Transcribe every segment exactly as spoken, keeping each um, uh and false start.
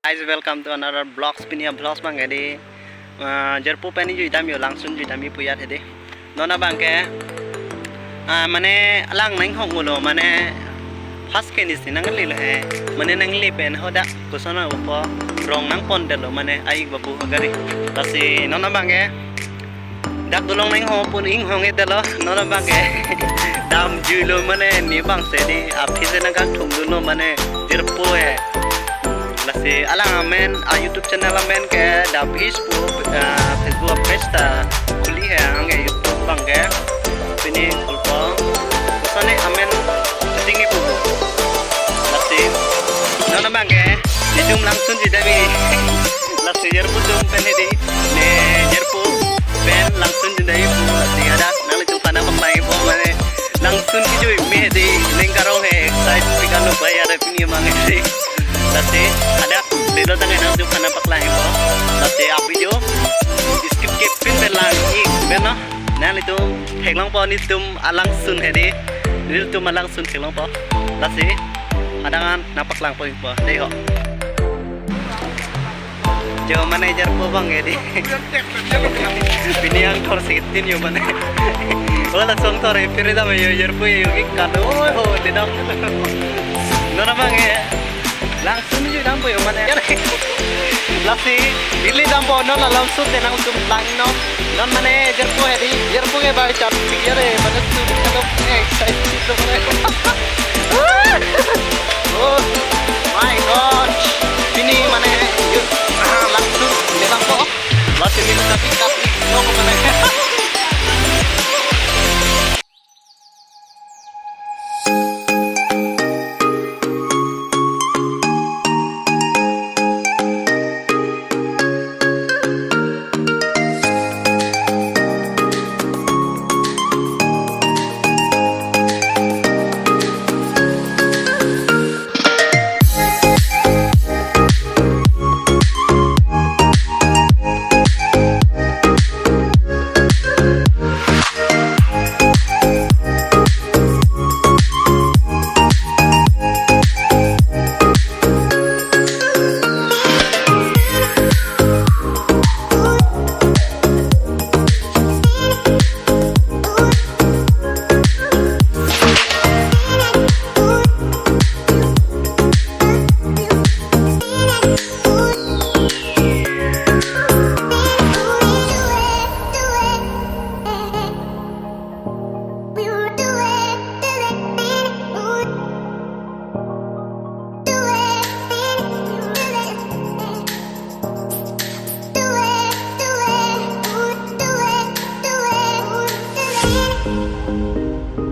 Guys, welcome to another vlogs. Pini a-vlogs abang ke di, ah, jirpo pen juidam yo, langsun juidam yo pu ajat hedi. Non abang ke, ah, mane alang nanghong ulo, mane first ke nisi nanglelo he. Mane nangle pen hadak koson upo, rong nangpondetlo, mane ai babu gari. Lasi non abang ke dak dolong nanghong pon inghong-edetlo, non abang ke damjuilo, mane ne abang si di aphi si nangkangthung dunlo, mane jirpo he. Lasi alang amen, a-YouTube channel amen ke Davish pu, ah, Facebook page ta khuli he, anke YouTube abang ke pini khulpo. Kosonne amen setting ipu. Lasi non abang ke nelitum langsun juidam he. Lasi jirpo atum pen hedi, ne jirpo pen langsun juidam ipu. Lasi hadak nanglitum aphan nangpaklang ipo, mane langsun kejui me hedi, ning karong he, excite pik anlo bai, ada pini abang hedi. Lasi hadak lelo tangte nanglitum aphan nangpaklang ipo. Lasi a-video skip ke pin pen lang ik pen no. Nanglitum theklongpo nelitum alangsun hedi. Nelitum alangsun theklongpo. Lasi hadak an nangpaklangpo ikpo. Dei ho. Jo mane jirpo abang ke di. Pini angthor si tin yo mane. Ola song thor e piri dam yo jirpo yo ik kan. Oi ho, di dam. Non abang ke langsun juidampo yo mane. Lasi ili dampo, non alangsun te nangtum lang non. Non mane jirpo hedi, jirpo ke bai chap pik ya re, mane tu kadok, eh, excite lo mane. Oh my God. Pini mane, ah, langsun, ne langpo. Lasi ne tapi kap ik lo mane.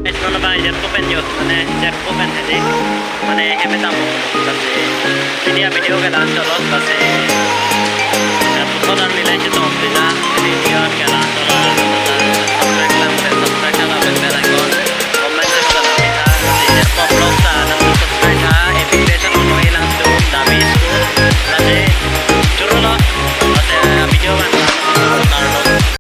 Guys, non abang jirpo pen yo, mane jirpo pen hedi, mane hem tamo, lasi pini a-video ke la-an chotlo, lasi